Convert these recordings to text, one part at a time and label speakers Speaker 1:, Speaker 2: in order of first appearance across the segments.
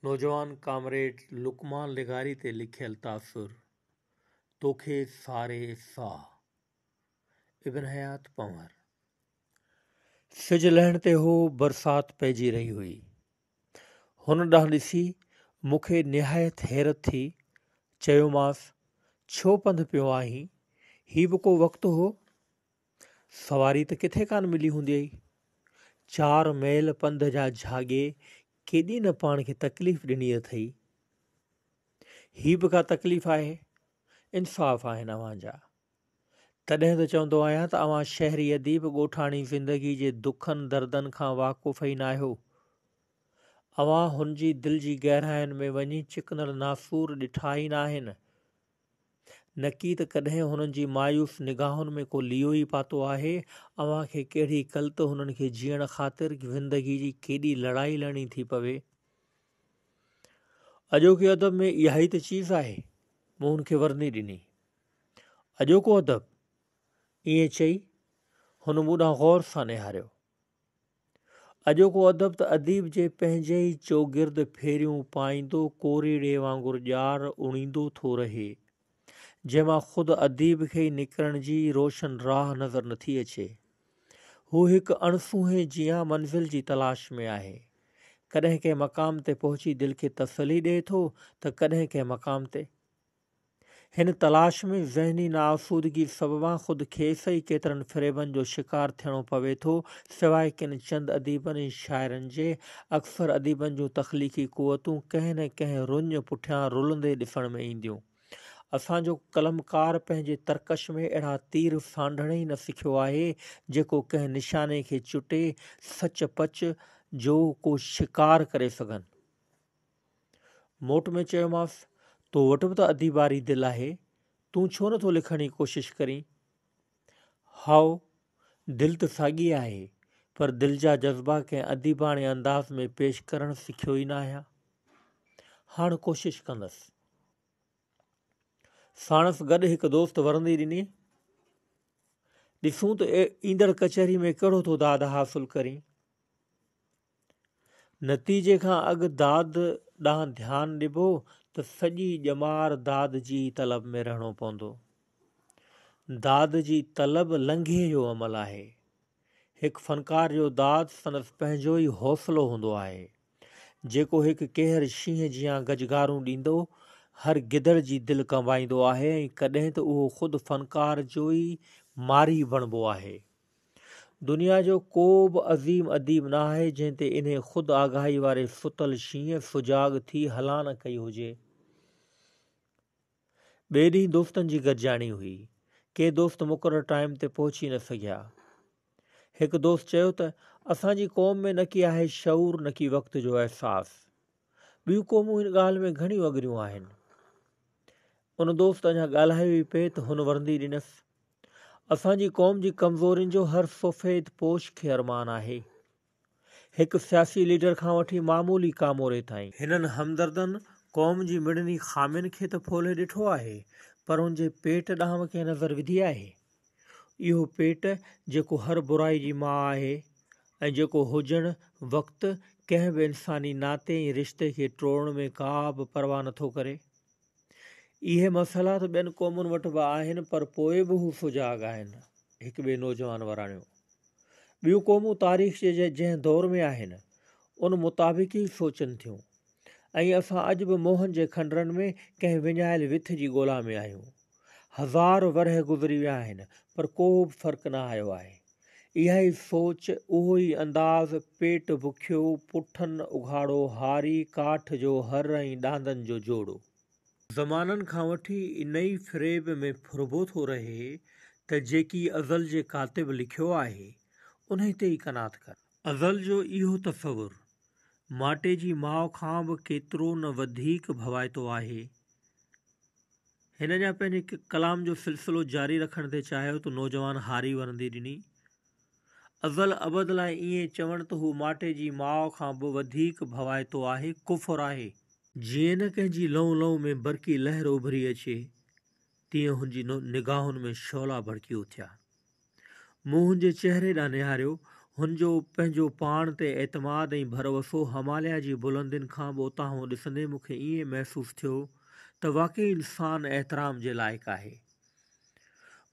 Speaker 1: نوجوان ڪامريڊ لقمان لغاري تي لکيل تاثر، توکي ساري ساهه. ابن حيات پنهور. سج لهڻ تي هو، برسات پئجي رهي هئي. هن ڏانهن ڏسي مون کي نهايت حيرت ٿي. چيومانس، ڇو پنڌ پيو آهين؟ هي به ڪو وقت هو؟ سواري ته ڪٿي ڪانه ملي هونديئي. چار ميل پنڌ جا جهاڳي ڪيڏي نه پاڻ کي تڪليف ڏني اٿئي. هي به ڪا تڪليف آهي؟ انصاف آهن اوهان جا. تڏهن ته چوندو آهيان ته اوهان شهري اديب ڳوٺاڻي زندگي جي دکن دردن کان واقف ئي ناهيو. اوهان هن جي دل جي گهراين ۾ وڃي چڪندڙ ناسور ڏٺا ئي ناهن. نڪي ته ڪڏهن هنن جي مايوس نگاهن ۾ ڪو ليئو ئي پاتو آهي. اوهان کي ڪهڙي ڪل ته هنن کي جيئڻ خاطر زندگي جي ڪيڏي لڙائي لڙڻي ٿي پوي. اڄوڪي ادب ۾ اها ئي ته چيز آهي. مون هن کي ورندي ڏني. اڄوڪو ادب؟ ائين چئي هن مون ڏانهن غور سان نهاريو. اڄوڪو ادب ته اديب جي پنهنجي ئي چوگرد ڦيريون پائيندو ڪوريئڙي وانگر ڄار اڻيندو ٿو رهي، جنهن مان خود اديب کي ئي نڪرڻ جي روشن راهه نظر نٿي اچي. هو هڪ اڻسونهين جيان منزل جي تلاش ۾ آهي. ڪڏهن ڪنهن مقام تي پهچي دل کي تسلي ڏئي ٿو ته ڪڏهن ڪنهن مقام تي. هن تلاش ۾ ذهني ناآسودگي سببان خود کيس ئي ڪيترن فريبن جو شڪار ٿيڻو پوي ٿو. سواء ڪن چند اديبن ۽ شاعرن جي، اڪثر اديبن جون تخليقي قوتون ڪنهن نه ڪنهن رڃ پٺيان رلندي ڏسڻ ۾ اينديون. اسان جو قلمڪار پنهنجي ترڪش ۾ اهڙا تير سانڍڻ ئي نه سکيو آهي، جيڪو ڪنهن نشاني کي چٽي سچ پچ جو ڪو شڪار ڪري سگهن. موٽ ۾ چيومانس، تو وٽ به ته اديباري دل آهي، تون ڇو نٿو لکڻ جي ڪوشش ڪرين؟ هائو، دل ته ساڳي آهي، پر دل جا جذبا ڪنهن اديباڻي انداز ۾ پيش ڪرڻ سکيو ئي ناهيان. هاڻ ڪوشش ڪندس. ساڻس گڏ هڪ دوست ورندي ڏني، ڏسون ته ايندڙ ڪچهري ۾ ڪهڙو ٿو داد حاصل ڪرين. نتيجي کان اڳ داد ڏانهن ڌيان ڏبو ته سڄي ڄمار داد جي ئي طلب ۾ رهڻو پوندو. داد جي طلب لنگهي جو عمل آهي. هڪ فنڪار جو داد سندس پنهنجو ئي حوصلو هوندو آهي، جيڪو هڪ ڪيهر شينهن جيان گجگارون ڏيندو هر گدڙ جي دل ڪنبائيندو آهي ۽ ڪڏهن ته اهو خود فنڪار جو ئي ماري بڻبو آهي. دنيا جو ڪو به عظيم اديب نه آهي جنهن تي انهي خود آگاهي واري ستل شينهن سجاڳ ٿي هلان ڪئي هجي. ٻئي ڏينهن دوستن جي گڏجاڻي هئي. ڪي دوست مقرر ٽائيم تي پهچي نه سگهيا. هڪ دوست چيو ته اسان جي قوم ۾ نڪي آهي شعور نڪي وقت جو احساس. ٻيون قومون ان ڳالهه ۾ گهڻيون اڳريون آهن. ان دوست اڃا ڳالهايو ئي پئي ته هن ورندي ڏنس. اسان جي قوم جي ڪمزورين جو هر سفيد پوش کي ارمان آهي. هڪ سياسي ليڊر کان وٺي معمولي ڪاموري تائين. هنن همدردن قوم جي مڙني خامين کي ته ڦولهي ڏٺو آهي پر ان جي پيٽ ڏانهن به ڪنهن نظر وڌي آهي؟ اهو پيٽ جيڪو هر برائي جي ماء آهي ۽ جيڪو هجڻ وقت ڪنهن به انساني ناتي ۽ رشتي کي ٽوڙڻ ۾ ڪا به پرواهه نٿو ڪري. اهي مسئلا ته ٻين قومن وٽ به آهن پر پوء به هو سجاڳ آهن. هڪ ٻئي نوجوان وراڻيو. ٻيون قومون تاريخ جي جنهن دور ۾ آهن، ان مطابق ئي سوچن ٿيون ۽ اسان اڄ به موهن جي کنڊرن ۾ ڪنهن وڃايل وٿ جي ڳولا ۾ آهيون. هزار ورهيه گذري ويا آهن پر ڪو به فرق نه آيو آهي. اها ئي سوچ، اهو ئي انداز، پيٽ بکيو، پٺن اگهاڙو هاري، ڪاٺ جو هر ۽ ڏاندن جو جوڙو. زمانن کان وٺي انهي فريب ۾ ڦربو ٿو رهي ته جيڪي ازل جي ڪاتب لکيو آهي، انهي تي ئي قناعت ڪر. ازل جو اهو تصور، ماٽيجي ماء کان به ڪيترو نه وڌيڪ ڀوائتو آهي. هن اڃا پنهنجي ڪلام جو سلسلو جاري رکڻ ٿي چاهيو ته نوجوان هاري ورندي ڏني، ازل ابد لاء ائين چوڻ ته هو ماٽيجي ماء کان به وڌيڪ ڀوائتو آهي، ڪفر آهي. جيئن نه ڪنهن جي لئون لئون ۾ برقي لهر اڀري اچي، تيئن هن جي نگاهن ۾ شعلا ڀڙڪي اٿيا. مون هن جي چهري ڏانهن نهاريو، هن جو پنهنجو پاڻ تي اعتماد ۽ ڀروسو هماليا جي بلندين کان به اتاهون ڏسندي مون کي ائين محسوس ٿيو ته واقعي انسان احترام جي لائق آهي.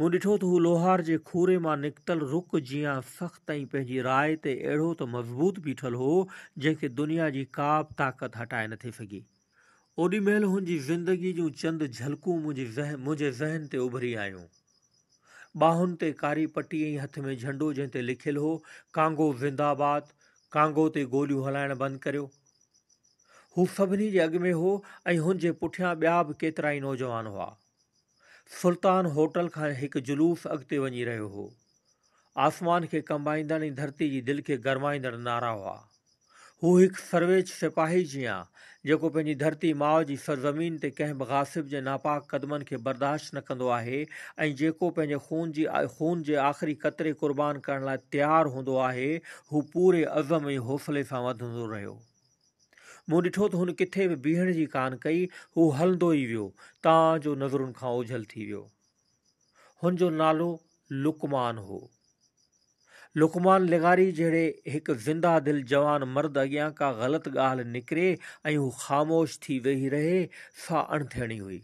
Speaker 1: مون ڏٺو ته هو لوهار جي کوري مان نڪتل رڪ جيان سخت ۽ پنهنجي راء تي اهڙو ته مضبوط بيٺل هو، جنهن کي دنيا جي ڪا به طاقت هٽائي نٿي سگهي. اوڏي مهل هن جي زندگي جون چند جهلڪون منهنجي ذهن تي اڀري آيون. ٻانهن تي ڪاري پٽي ۽ هٿ ۾ جهنڊو جنهن تي لکيل هو، ڪانگو زنده آباد، ڪانگو تي گوليون هلائڻ بند ڪريو. هو سڀني جي اڳ ۾ هو ۽ هن جي پٺيان ٻيا به ڪيترائي نوجوان هئا. سلطان هوٽل کان هڪ جلوس اڳتي وڃي رهيو هو. آسمان کي ڪنبائيندڙ ۽ ڌرتي جي دل کي گرمائيندڙ نعرا هئا. هو هڪ سرويچ سپاهي جيان، جيڪو پنهنجي ڌرتي ماء جي سرزمين تي ڪنهن به غاصب جي ناپاڪ قدمن کي برداشت نه ڪندو آهي ۽ جيڪو پنهنجي خون جي خون جي آخري قطري قربان ڪرڻ لاء تيار هوندو آهي، هو پوري عزم ۽ حوصلي سان وڌندو رهيو. مون ڏٺو ته هن ڪٿي به بيهڻ جي ڪانه ڪئي، هو هلندو ئي ويو، تان جو نظرن کان اوجهل ٿي ويو. هن جو نالو لقمان هو. لقمان لغاري جهڙي هڪ زنده دل جوان مرد اڳيان ڪا غلط ڳالهه نڪري ۽ هو خاموش ٿي ويهي رهي، سا اڻ ٿيڻي هئي.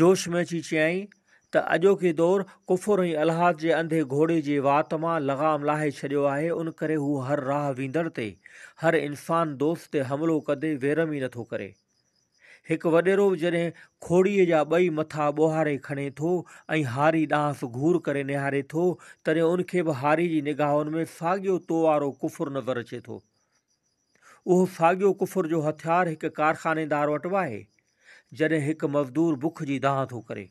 Speaker 1: جوش ۾ اچي چيائين ته اڄوڪي دور ڪفر ۽ الحاد جي انڌي گهوڙي جي وات مان لغام لاهي ڇڏيو آهي، ان ڪري هو هر راهه ويندڙ تي، هر انسان دوست تي حملو ڪندي ويرم ئي نٿو ڪري. هڪ وڏيرو به جڏهن کوڙيء جا ٻئي مٿا ٻوهاري کڻي ٿو ۽ هاري ڏانهس گهور ڪري نهاري ٿو، تڏهن ان کي به هاري جي نگاهن ۾ ساڳيو تو وارو ڪفر نظر اچي ٿو. اهو ساڳيو ڪفر جو هٿيار هڪ ڪارخانيدار وٽ به آهي، جڏهن هڪ مزدور بک جي دانهن ٿو ڪري.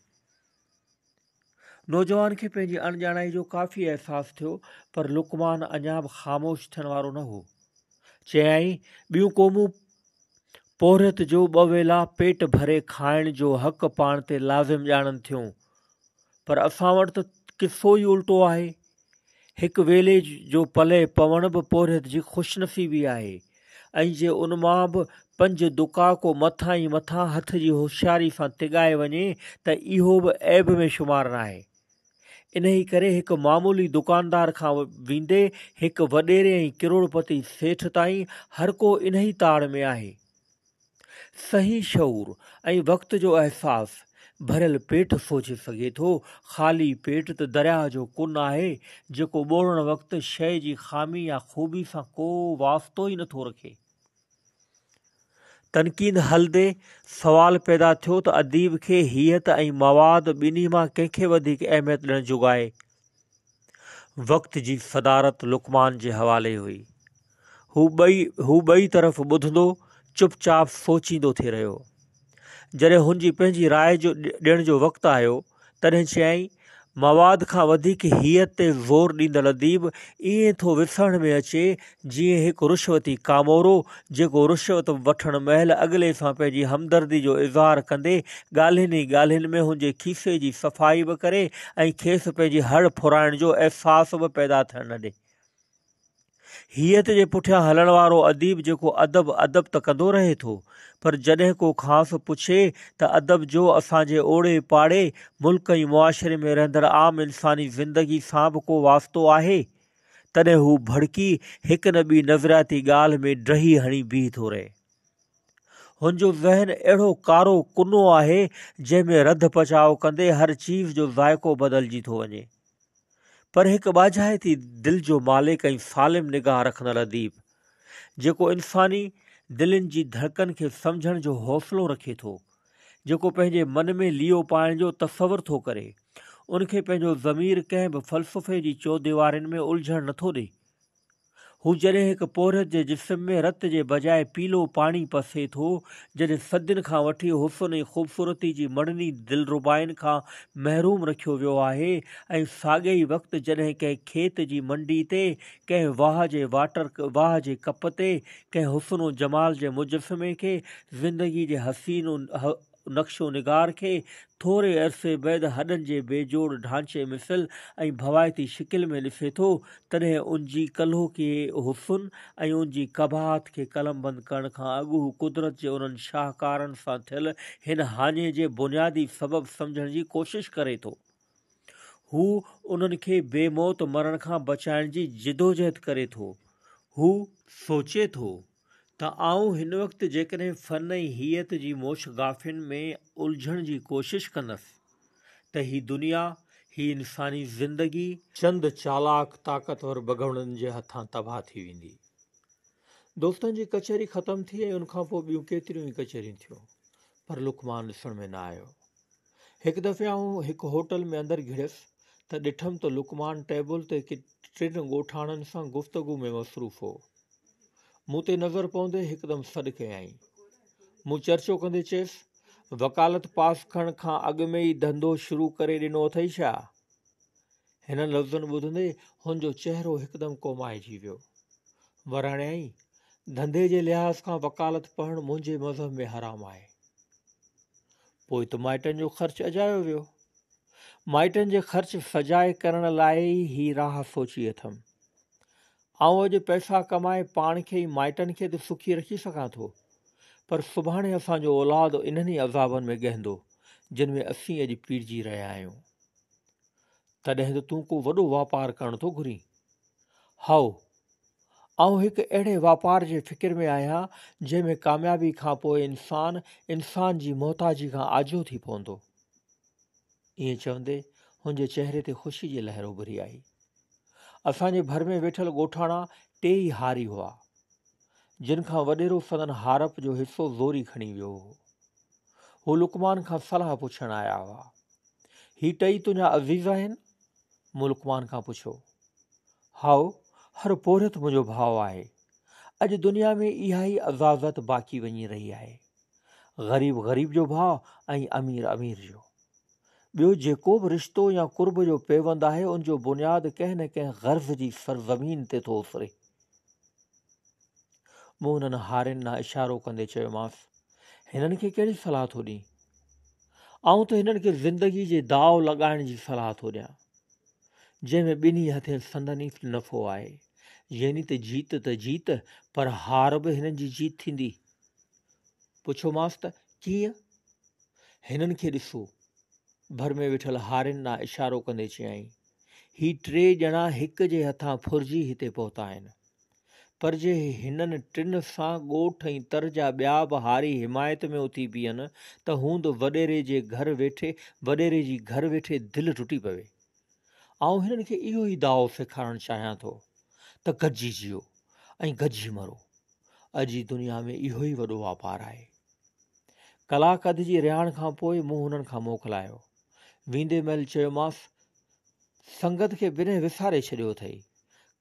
Speaker 1: نوجوان کي پنهنجي اڻڄاڻائي جو ڪافي احساس ٿيو، پر لقمان اڃا به خاموش ٿيڻ وارو نه هو. چيائين، ٻيون قومون پورهيت جو ٻه ويلا پيٽ ڀري کائڻ جو حق پاڻ تي لازم ڄاڻن ٿيون، پر اسان وٽ ته قصو ئي الٽو آهي. هڪ ويلي جو پلئه پوڻ به پورهيت جي خوشنصيبي آهي ۽ جي ان مان به پنج دڪا ڪو مٿان ئي مٿان هٿ جي هوشياري سان تڳائي وڃي ته اهو به عيب ۾ شمار ناهي. انهيء ڪري هڪ معمولي دڪاندار کان ويندي هڪ وڏيري ۽ ڪروڙپتي سيٺ تائين هر ڪو انهيء تاڙ ۾ آهي. صحيح شعور ۽ وقت جو احساس ڀريل پيٽ سوچي سگهي ٿو، خالي پيٽ ته درياهه جو ڪن آهي، جيڪو ٻوڙڻ وقت شيء جي خامي يا خوبي سان ڪو واسطو ئي نٿو رکي. تنقيد هلندي سوال پيدا ٿيو ته اديب کي هيئت ۽ مواد ٻنهي مان ڪنهن کي وڌيڪ اهميت ڏيڻ جوڳائي؟ وقت جي صدارت لقمان جي حوالي هئي. هو ٻئي هو ٻئي طرف ٻڌندو چپ چاپ سوچيندو ٿي رهيو. جڏهن هن جي پنهنجي راء جو ڏيڻ جو وقت آيو تڏهن چيائين، مواد کان وڌيڪ هيئت تي زور ڏيندڙ اديب ائين ٿو وسهڻ ۾ اچي جيئن هڪ رشوتي ڪامورو جيڪو رشوت وٺڻ مهل اڳلي سان پنهنجي همدردي جو اظهار ڪندي ڳالهين ئي ڳالهين ۾ هن جي کيسي جي صفائي به ڪري ۽ کيس پنهنجي هڙ ڦرائڻ جو احساس به پيدا ٿيڻ نه ڏي. هيئت جي پٺيان هلڻ وارو اديب جيڪو ادب ادب ته ڪندو رهي ٿو پر جڏهن ڪو کانئس پڇي ته ادب جو اسان جي اوڙي پاڙي، ملڪ ۽ معاشري ۾ رهندڙ عام انساني زندگي سان به ڪو واسطو آهي؟ تڏهن هو ڀڙڪي هڪ نه ٻي نظرياتي ڳالهه ۾ ڊهي هڻي بيهي ٿو رهي. هن جو ذهن اهڙو ڪارو ڪنو آهي جنهن ۾ رڌ پچاء ڪندي هر چيز جو ذائقو بدلجي ٿو وڃي. پر هڪ ٻاجهائتي دل جو مالڪ ۽ سالم نگاهه رکندڙ اديب، جيڪو انساني دلين جي ڌڙڪن کي سمجهڻ جو حوصلو رکي ٿو، جيڪو پنهنجي من ۾ ليئو پائڻ جو تصور ٿو ڪري، ان کي پنهنجو ضمير ڪنهن به فلسفي جي چوديوارين ۾ الجهڻ نٿو ڏئي. هو جڏهن هڪ پورهيت جي جسم ۾ رت جي بجاء پيلو پاڻي پسي ٿو، جڏهن صدين کان وٺي حسن ۽ خوبصورتي جي مڙني دلربائين کان محروم رکيو ويو آهي ۽ ساڳئي ئي وقت جڏهن ڪنهن کيت جي منڊي تي، ڪنهن واهه جي واٽر واهه جي ڪپ تي، ڪنهن حسن و جمال جي مجسمي کي، زندگي جي حسين نقش و نگار کي ٿوري عرصي بعد هڏن جي بي جوڙ ڍانچي مثل ۽ ڀوائتي شڪل ۾ ڏسي ٿو، تڏهن ان جي ڪلهوڪي حسن ۽ ان جي قباحت کي قلمبند ڪرڻ کان اڳ هو قدرت جي انهن شاهڪارن سان ٿيل هن هاڃي جي بنيادي سبب سمجهڻ جي ڪوشش ڪري ٿو. هو انهن کي بي موت مرڻ کان بچائڻ جي جدوجهد ڪري ٿو. هو سوچي ٿو ته آئون هن وقت جيڪڏهن فن ۽ هيئت جي موشگافين ۾ الجهڻ جي ڪوشش ڪندس ته هي دنيا، هي انساني زندگي، چند چالاڪ طاقتور بگهڙن جي هٿان تباهه ٿي ويندي. دوستن جي ڪچهري ختم ٿي ۽ ان کان پوء ٻيون ڪيتريون ئي ڪچهريون ٿيون پر لقمان ڏسڻ ۾ نه آيو. هڪ دفعي آئون هڪ هوٽل ۾ اندر گهڙيس ته ڏٺم ته لقمان ٽيبل تي ٽن ڳوٺاڻن سان گفتگو ۾ مصروف هو. مون تي نظر پوندي هڪدم سڏ ڪيائين. مون چرچو ڪندي چيس، وڪالت پاس ڪرڻ کان اڳ ۾ ئي ڌنڌو شروع ڪري ڏنو اٿئي ڇا؟ هنن لفظن ٻڌندي هن جو چهرو هڪدم ڪومائجي ويو. وراڻيائين، ڌنڌي جي لحاظ کان وڪالت پڙهڻ منهنجي مذهب ۾ حرام آهي. پوء ته مائٽن جو خرچ اجايو ويو. مائٽن جي خرچ سجائي ڪرڻ لاء ئي هي راهه سوچي اٿم. آئون اڄ پئسا ڪمائي پاڻ کي ۽ مائٽن کي ته سکي رکي سگهان ٿو، پر سڀاڻي اسان جو اولاد انهن ئي عذابن ۾ ڳهندو، جن ۾ اسين اڄ پيڙجي رهيا آهيون. تڏهن ته تون ڪو وڏو واپار ڪرڻ ٿو گهرين. هائو، آئون هڪ اهڙي واپار جي فڪر ۾ آهيان، جنهن ۾ ڪاميابي کان پوء انسان، انسان جي محتاجي کان آجو ٿي پوندو. ائين چوندي هن جي چهري تي خوشي جي لهر اڀري آئي. اسان جي ڀر ۾ ويٺل ڳوٺاڻا ٽيئي هاري هئا، جن کان وڏيرو سندن هارپ جو حصو زوري کڻي ويو هو. هو لقمان کان صلاح پڇڻ آيا هئا. هي ٽئي تنهنجا عزيز آهن؟ مون لقمان کان پڇيو. هائو، هر پورهيت منهنجو ڀاء آهي. اڄ دنيا ۾ اها ئي عزازت باقي وڃي رهي آهي. غريب غريب جو ڀاء ۽ امير امير جو. ٻيو جيڪو به رشتو يا قرب جو پيوند آهي ان جو بنياد ڪنهن نه ڪنهن غرض جي سرزمين تي ٿو اسري. مون انهن هارين ڏانهن اشارو ڪندي چيومانس، هنن کي ڪهڙي صلاح ٿو ڏين؟ آئون ته هنن کي زندگي جي داء لڳائڻ جي صلاح ٿو ڏيان، جنهن ۾ ٻنهي هٿين سندن ئي نفعو آهي، يعني ته جيت ته جيت، پر هار به هنن جي جيت ٿيندي. پڇيومانس ته ڪيئن؟ هنن کي ڏسو، ڀر ۾ ويٺل هارين ڏانهن اشارو ڪندي چيائين، هي ٽي ڄڻا هڪ جي هٿان ڦرجي هتي پهتا آهن. پر جي هنن ٽن سان ڳوٺ ۽ تر جا ٻيا به هاري حمايت ۾ اٿي بيهن ته هوند وڏيري جي گهر ويٺي وڏيري جي گهر ويٺي دل ٽٽي پوي. آئون هنن کي اهو ئي داء سيکارڻ چاهيان ٿو ته گڏجي جيئو ۽ گڏجي مرو. اڄ جي دنيا ۾ اهو ئي وڏو واپار آهي. ڪلاڪ اڌ جي رهاڻ کان پوء مون هنن کان موڪلايو. ويندي مهل چيومانس، سنگت کي بنهه وساري ڇڏيو اٿئي.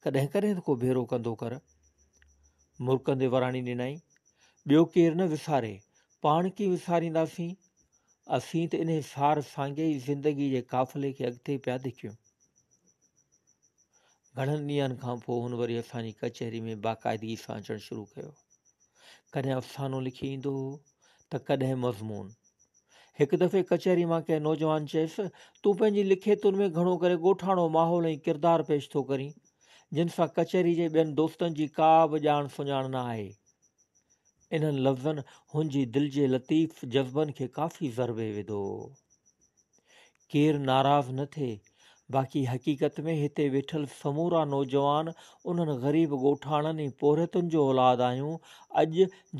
Speaker 1: ڪڏهن ڪڏهن ته ڪو ڀيرو ڪندو ڪر. مرڪندي وراڻي ڏنائين، ٻيو ڪير نه وساري، پاڻ ڪيئن وسارينداسين؟ اسين ته انهي سار سانگي ئي زندگي جي قافلي کي اڳتي پيا ڌڪيون. گهڻن ڏينهن کان پوء هن وري اسان جي ڪچهري ۾ باقاعدگي سان اچڻ شروع ڪيو. ڪڏهن افسانو لکي ايندو هو ته ڪڏهن مضمون. هڪ دفعي ڪچهري مان ڪنهن نوجوان چيس، تون پنهنجي لکيتن ۾ گهڻو ڪري ڳوٺاڻو ماحول ۽ ڪردار پيش ٿو ڪرين، جن سان ڪچهري جي ٻين دوستن جي ڪا به ڄاڻ سڃاڻ نه آهي. انهن لفظن هن جي دل جي لطيف جذبن کي ڪافي ضربي وڌو. ڪير ناراض نه ٿئي، باقي حقيقت ۾ هتي ويٺل سمورا نوجوان انهن غريب ڳوٺاڻن ۽ پورهيتن جو اولاد آهيون، اڄ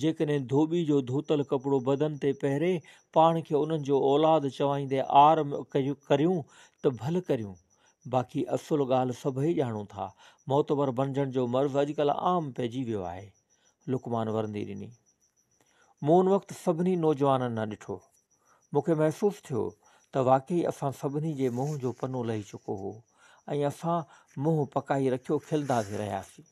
Speaker 1: جيڪڏهن ڌوٻي جو ڌوتل ڪپڙو بدن تي پهري پاڻ کي انهن جو اولاد چوائيندي عار ڪريون ته ڀل ڪريون، باقي اصل ڳالهه سڀئي ڄاڻون ٿا، معتبر بڻجڻ جو مرض اڄڪلهه عام پئجي ويو آهي. لقمان ورندي ڏني. مون ان وقت سڀني نوجوانن ڏانهن ڏٺو. مون کي محسوس ٿيو ته واقعي اسان سڀني جي منهن جو پنو لهي چڪو هو ۽ اسان منهن پڪائي رکيو کلندا ٿي رهياسين.